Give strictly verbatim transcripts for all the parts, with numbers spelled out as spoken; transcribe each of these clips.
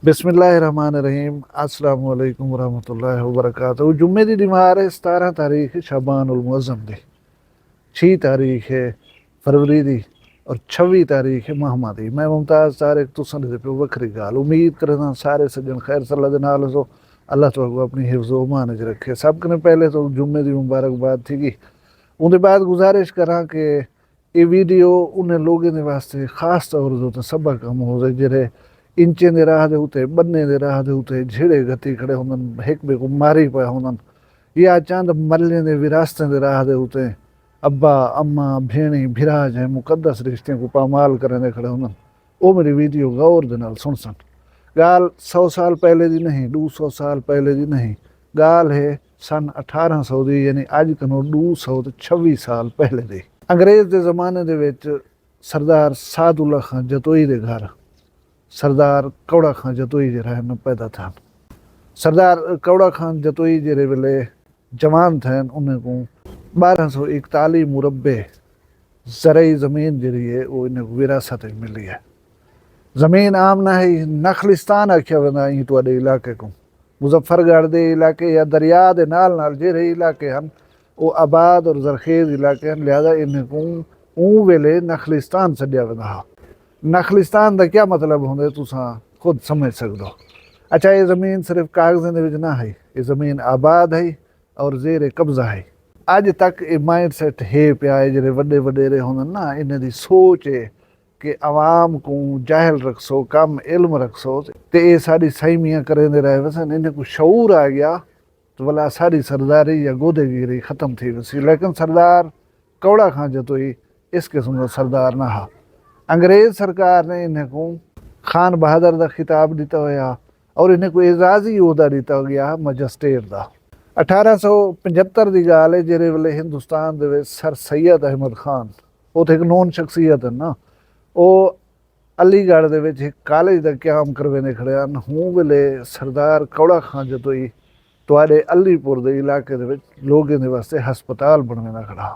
بسم اللہ الرحمن الرحیم۔ السلام علیکم ورحمۃ اللہ وبرکاتہ۔ جمعے دی دیوار ہے، ستارہ تاریخ شعبان المعظم دی، چھی تاریخ ہے فروری دی، اور چھوی تاریخ ہے ماہ ماہ دی۔ میں ممتاز طارق، تساں دے پیو وکھری ڳالھ۔ امید کردا سارے سجن خیر صلاح دے نال ہسو۔ اللہ تہاکوں اپنی حفظ و امان وچ رکھے۔ سب کنے پہلے تو جمعے دی مبارکباد تھی گئی۔ اوندے بعد گزارش کراں کہ اے ویڈیو انہیں لوگیں دے واسطے خاص طور دے اتے سبق ہم ہوسے جڑے انچیں دے راہ دے اتے، ٻنیں دے راہ دے اتے جھیڑے گھتی کھڑے ہوندن، ہک ٻئے کوں ماری پئے ہوندن، یا چند ملیں دے وراثتیں دے راہ دے اتے ابا، اماں، بھیݨیں، بھرا جہیں مقدس رشتیاں کوں پامال کریندے کھڑے ہوندن۔ او میݙی ویڈیو غور دے نال سݨسن۔ ڳالھ سو سال پہلے دی نہیں، ݙو سو سال پہلے دی نہیں، ڳالھ ہے سن اٹھارہ سو دی، یعنی اڄ کنوں ݙو سو تے چھوی سال پہلے دی۔ انگریز دے زمانے دے وچ سردار سعد اللہ خان جتوئی دے گھر سردار کوڑا خان جتوئی جیڑھا ہے نا پیدا تھئن۔ سردار کوڑا خان جتوئی جیڑھے ویلے جوان تھئن، انہیں کوں ٻارہاں سو اکتالیہ مربع زرعی زمین جیڑھی ہے، او انہیں کوں وراثت وچ ملی ہے۔ زمین عام نہ ہئی، نخلستان آکھیا ویندا ایں تہاݙے علاقے کوں۔ مظفر گڑھ دے علاقے یا دریا دے نال نال جیڑھے علاقے ہن، او آباد اور زرخیز علاقے ہن، لہذا انہیں کوں اوں ویلے نخلستان سݙیا ویندا ہا۔ نخلستان دا کیا مطلب ہوندے، تساں خود سمجھ سڳدو۔ اچھا، اے زمین صرف کاغذیں دے وچ نہ ہئی، اے زمین آباد ہئی اور زیر قبضہ ہئی۔ اڄ تک اے مائنڈ سیٹ ہے پیا ہے، جیڑھے وݙے وݙیرے ہوندن نا، انہیں دی سوچ ہے کہ عوام کوں جاہل رکھسو، کم علم رکھسو، تے اے ساݙی سائیں میاں کریندے رہ ویسن۔ انہیں کوں شعور آ ڳیا، تو ولا ساݙی سرداری یا گودے گیری ختم تھی ویسی۔ لیکن سردار کوڑا خان جتوئی اس قسم دا سردار نہ ہا۔ انگریز سرکار نے انہیں کوں خان بہادر دا خطاب ݙتا ہویا اور انہیں کوں اعزازی عہدہ ݙتا ڳیا ہا مجسٹریٹ دا۔ اٹھارہ سو پنجھتر دی ڳالھ ہے، جیڑھے ویلے ہندوستان دے وچ سر سید احمد خان، او تے ہک نون شخصیت ہن نا، او علی گڑھ دے وچ ہک کالج دا قیام کرویندے کھڑے ہن۔ ہوں ویلے سردار کوڑا خان جتوئی تہاݙے علی پور دے علاقے دے وچ لوگیں دے واسطے ہسپتال بݨویندا کھڑا ہا۔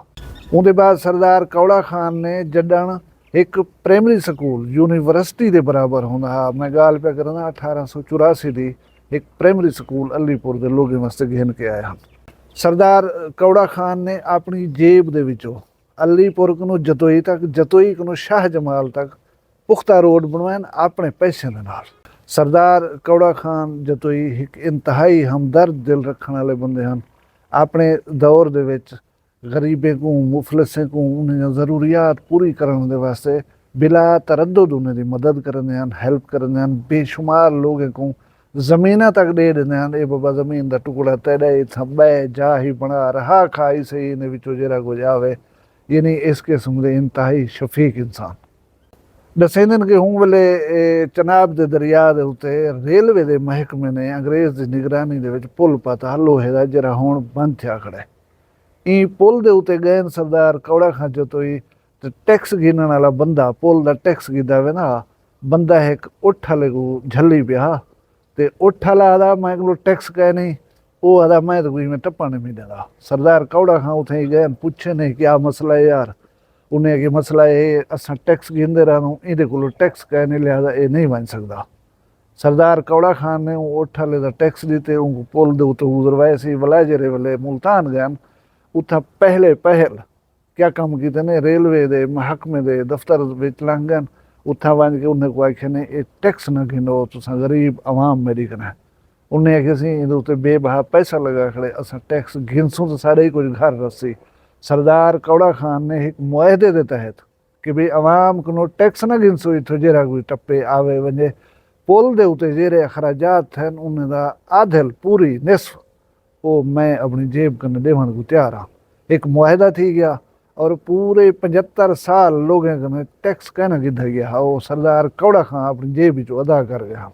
اوندے بعد سردار کوڑا خان نے جݙݨ ہک پرائمری سکول یونیورسٹی دے برابر ہوندا ہا، میں ڳالھ پیا کریندا اٹھارہ سو چوراسی دی، ہک پرائمری سکول علی پور دے لوگیں واسطے گھن کے آئے ہن۔ سردار کوڑا خان نے اپݨی جیب دے وچوں علی پور کنوں جتوئی تک، جتوئی کنوں شاہ جمال تک پختہ روڈ بݨوائن اپݨے پیسیاں دے نال۔ سردار کوڑا خان جتوئی ہک انتہائی ہمدرد دل رکھݨ والے بندے ہن۔ اپݨے دور دے وچ غریبیں کوں، مفلسیں کوں انہیں دیاں ضروریات پوری کرݨ دے واسطے بلا تردد انہیں دی مدد کریندے ہن، ہیلپ کریندے ہن۔ بے شمار لوگیں کوں زمیناں تک ݙے ݙیندے ہن، اے بابا زمین دا ٹکڑا تیݙا ہے، اتھاں ٻہہ جاہ ہی بݨا، رہا کھا، ایسے ہی انہیں وچوں جیڑھا کجھ آوے۔ یعنی اس قسم دے انتہائی شفیق انسان۔ ݙسیندن کہ ہوں ویلے اے چناب دے دریا دے اتے ریلوے دے محکمے نے انگریز دی نگرانی دے وچ پل پاتا ہا لوہے دا، جیڑھا ہݨ بند تھیا کھڑا ہے۔ ایں پل دے اتے ڳئن سردار کوڑا خان جتوئی تے ٹیکس گھنݨ والا بندہ، پل دا ٹیکس گھدا ویندا ہا، بندہ ہک اٹھ والے کوں جھلی پیا ہا۔ تے اٹھ والا آہدا، میں کولوں ٹیکس کائے نہیں۔ او آہدا، میں تاں کوئی میں ٹپا نہیں ݙیندا۔ سردار کوڑا خان اتھیں ہی ڳئن، پچھے نہیں کیا مسئلہ ہے یار؟ انہیں آکھیا، مسئلہ اے ہے، اساں ٹیکس گھندے رہندوں، ایندے کولوں ٹیکس کائے نہیں، لہذا اے نہیں ونڄ سڳدا۔ سردار کوڑا خان نے اوں اٹھ والے دا ٹیکس ݙتے، اونکوں پل دے اتوں گزروائے سی، ولا جیڑھے ویلے ملتان ڳئن، اتھاں پہلے پہل کیا کم کیتے نے، ریلوے دے محکمے دے دفتر وچ لنگھ ڳئن، اتھاں ونڄ کے انہیں کوں آکھے نے، اے ٹیکس نہ گھنو، تساں غریب عوام میݙی کنے۔ انہیں آکھے، اسیں ایندے اتے بے بہا پیسہ لڳا کھڑے، اساں ٹیکس گھنسوں تاں ساݙا ہی کجھ گھر رہسی۔ سردار کوڑا خان نے ہک معاہدے دے تحت کہ بھئی عوام کنوں ٹیکس نہ گھنسو، اتھوں جیڑھا کوئی ٹپے آوے ونڄے، پل دے اتے جیڑھے اخراجات تھئن انہیں دا آدھل، پوری، نصف، او میں اپݨی جیب کنے ݙیوݨ کوں تیار ہاں۔ ہک معاہدہ تھی ڳیا اور پورے پنجھتر سال لوگیں کنے ٹیکس کائناں گھدا ڳیا ہا، او سردار کوڑا خان اپݨی جیب وچوں ادا کر ڳئے ہن۔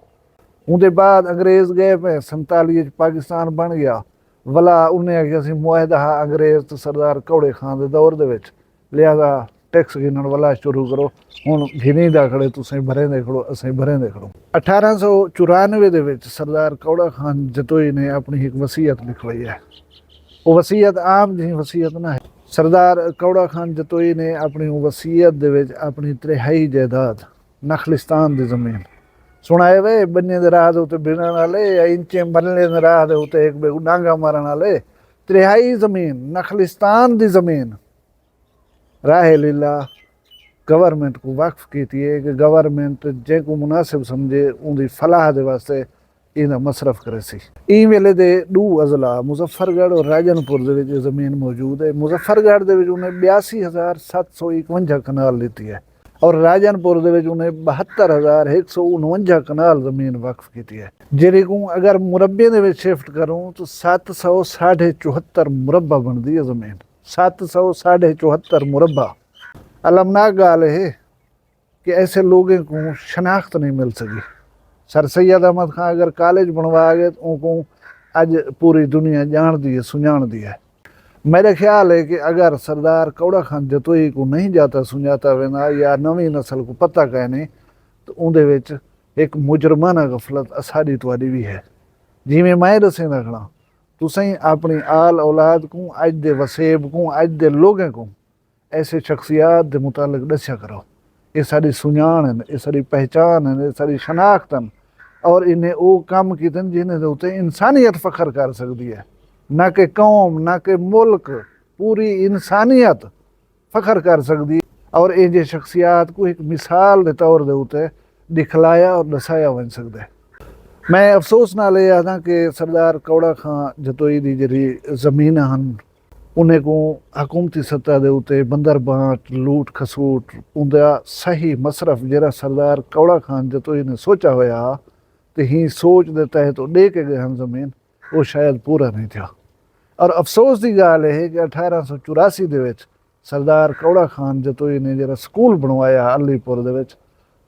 اوندے بعد انگریز ڳئے پئے، سنتالیہ اچ پاکستان بݨ ڳیا۔ ولا انہیں آکھیا سی معاہدہ ہا انگریز تے سردار کوڑے خان دے دور دے وچ، لہذا ٹیکس گھنݨ ولا شروع کرو، ہݨ گھنیندا کھڑے، تسیں بھریندے کھڑو، اسیں بھریندے کھڑوں۔ اٹھارہ سو چورانوے دے وچ سردار کوڑا خان جتوئی نے اپݨی ہک وصیت لکھوائی ہے۔ او وصیت عام جہیں وصیت نہ ہے۔ سردار کوڑا خان جتوئی نے اپݨی او وصیت دے وچ اپݨی تریہائی جائیداد، نخلستان دی زمین، سݨائے وے، ٻنیں دے راہ دے اتے بھنݨ آلے یا انچیں مرلیں دے راہ دے اتے ہک ٻئے کوں ݙانگا مارݨ آلے۔ تریہائی زمین نخلستان دی زمین راہ لیلا گورنمنٹ کوں وقف کیتی ہے کہ گورنمنٹ جینکوں مناسب سمجھے اوندی فلاح دے واسطے ایندا مصرف کریسی۔ ایں ویلے دے ݙو اضلاع مظفر گڑھ اور راجن پور دے وچ اے زمین موجود ہے۔ مظفر گڑھ دے وچ انہیں ٻیاسی ہزار ست سو اکونجا کنال ݙتی ہے اور راجن پور دے وچ انہیں ٻہتر ہزار ہک سو انونجا کنال زمین وقف کیتی ہے، جیڑھی کوں اگر مربعیں دے وچ شفٹ کروں تو ست سو ساڑھے چوہتر مربع بݨدی ہے زمین۔ ست سو ساڑھے چوہتر مربع۔ المناک ڳالھ اے ہے کہ ایسے لوگیں کوں شناخت نہیں مل سڳی۔ سر سید احمد خان اگر کالج بݨوا ڳئے تو اونکوں اڄ پوری دنیا ڄاݨدی ہے، سنڄاݨدی ہے۔ میݙا خیال ہے کہ اگر سردار کوڑا خان جتوئی کوں نہیں ڄاتا سنڄاتا ویندا یا نویں نسل کوں پتہ کائنی تو اوندے وچ ہک مجرمانہ غفلت اساݙی تہاݙی وی ہے۔ جیویں میں ݙسیندا کھڑاں، تسیں اپݨی آل اولاد کوں، اڄ دے وسیب کوں، اڄ دے لوگیں کوں ایسے شخصیات دے متعلق ݙسیا کرو۔ اے ساݙی سنڄاݨ ہن، اے ساݙی پہچان ہن، اے ساݙی شناخت ہن اور انہیں او کم کیتن جنہیں دے اتے انسانیت فخر کر سڳدی ہے، نہ کہ قوم، نہ کہ ملک، پوری انسانیت فخر کر سڳدی ہے اور اینجھے شخصیات کوں ہک مثال دے طور دے اتے ݙکھلایا اور ݙسایا ونڄ سڳدے۔ میں افسوس نال اے آہداں کہ سردار کوڑا خان جتوئی دی جیڑھی زمیناں ہن، انہیں کوں حکومتی سطح دے اتے بندر بانٹ، لوٹ کھسوٹ، اوندا صحیح مصرف جیڑھا سردار کوڑا خان جتوئی نے سوچا ہویا ہا تے ہیں سوچ دے تحت او ݙے کے ڳئے ہن زمین، او شاید پورا نہیں تھیا۔ اور افسوس دی ڳالھ اے ہے کہ اٹھارہ سو چوراسی دے وچ سردار کوڑا خان جتوئی نے جیڑھا سکول بݨوایا علی پور دے وچ،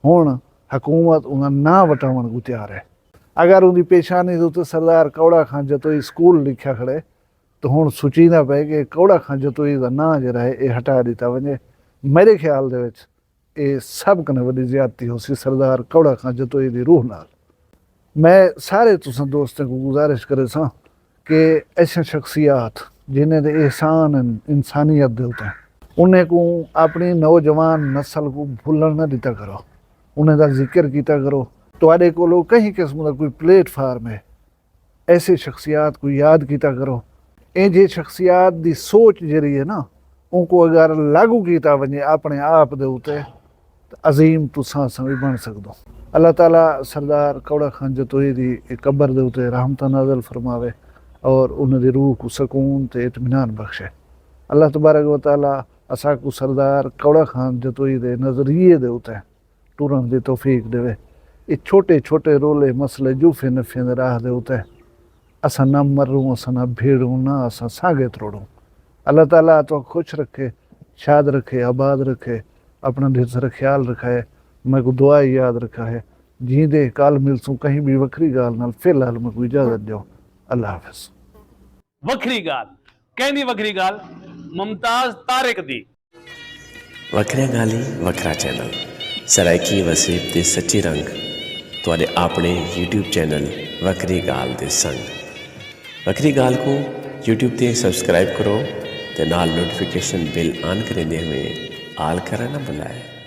ہݨ حکومت اوندا ناں وٹاوݨ کوں تیار ہے۔ اگر اوندی پیشانی دے اتے سردار کوڑا خان جتوئی سکول لکھیا کھڑے تو ہݨ سوچیندا پئے کہ کوڑا خان جتوئی دا ناں جیڑھا ہے اے ہٹا ݙتا ونڄے۔ میݙے خیال دے وچ اے سب کنیں وݙی زیادتی ہوسی سردار کوڑا خان جتوئی دی روح نال۔ میں سارے تساں دوستیں کوں گزارش کریساں کہ ایسے شخصیات جنہیں دے احسان ہن انسانیت دے اتے، انہیں کوں اپݨی نوجوان نسل کوں بھلݨ نہ ݙتا کرو، انہیں دا ذکر کیتا کرو۔ تہاݙے کولو کہیں قسم دا کوئی پلیٹ فارم ہے، ایسے شخصیات کوں یاد کیتا کرو۔ اینجھے شخصیات دی سوچ جیڑھی ہے نا، اونکوں اگر لاگو کیتا ونڄے اپݨے آپ دے اتے، تاں عظیم تساں اساں وی بݨ سڳدوں۔ اللہ تعالیٰ سردار کوڑا خان جتوئی دی قبر دے اتے رحمتاں نازل فرماوے اور انہاں دی روح کوں سکون تے اطمینان بخشے۔ اللہ تبارک و تعالیٰ اساکوں سردار کوڑا خان جتوئی دے نظریے دے اتے ٹرݨ دی توفیق ݙیوے۔ اے چھوٹے چھوٹے رولے مسئلے جوفیں نفیں دے راہ دے اتے اساں نہ مروں، اساں نہ بھیڑوں، نہ اساں سانگے تروڑوں۔ اللہ تعالیٰ تہاکوں خوش رکھے، شاد رکھے، آباد رکھے، اپݨا ڈھیر سارا خیال رکھائے۔ میکوں دعا یاد رکھائے۔ جیندے کال ملسوں کہیں ٻئی وکھری ڳالھ نال، فی الحال میکوں اجازت ݙیو۔ اللہ حافظ۔ وکھری ڳالھ۔ کیندی وکھری ڳالھ؟ ممتاز طارق دی۔ وکھریاں ڳالھیں، وکھرا چینل، سرائیکی وسیب دے سچے رنگ، تہاݙے آپݨے یوٹیوب چینل وکھری ڳالھ دے سنگ۔ وکھری ڳالھ کوں یوٹیوب تے سبسکرائب کرو تے نال نوٹیفیکیشن بیل آن کریندے ہوئیں آل کرݨ نہ بھلائے۔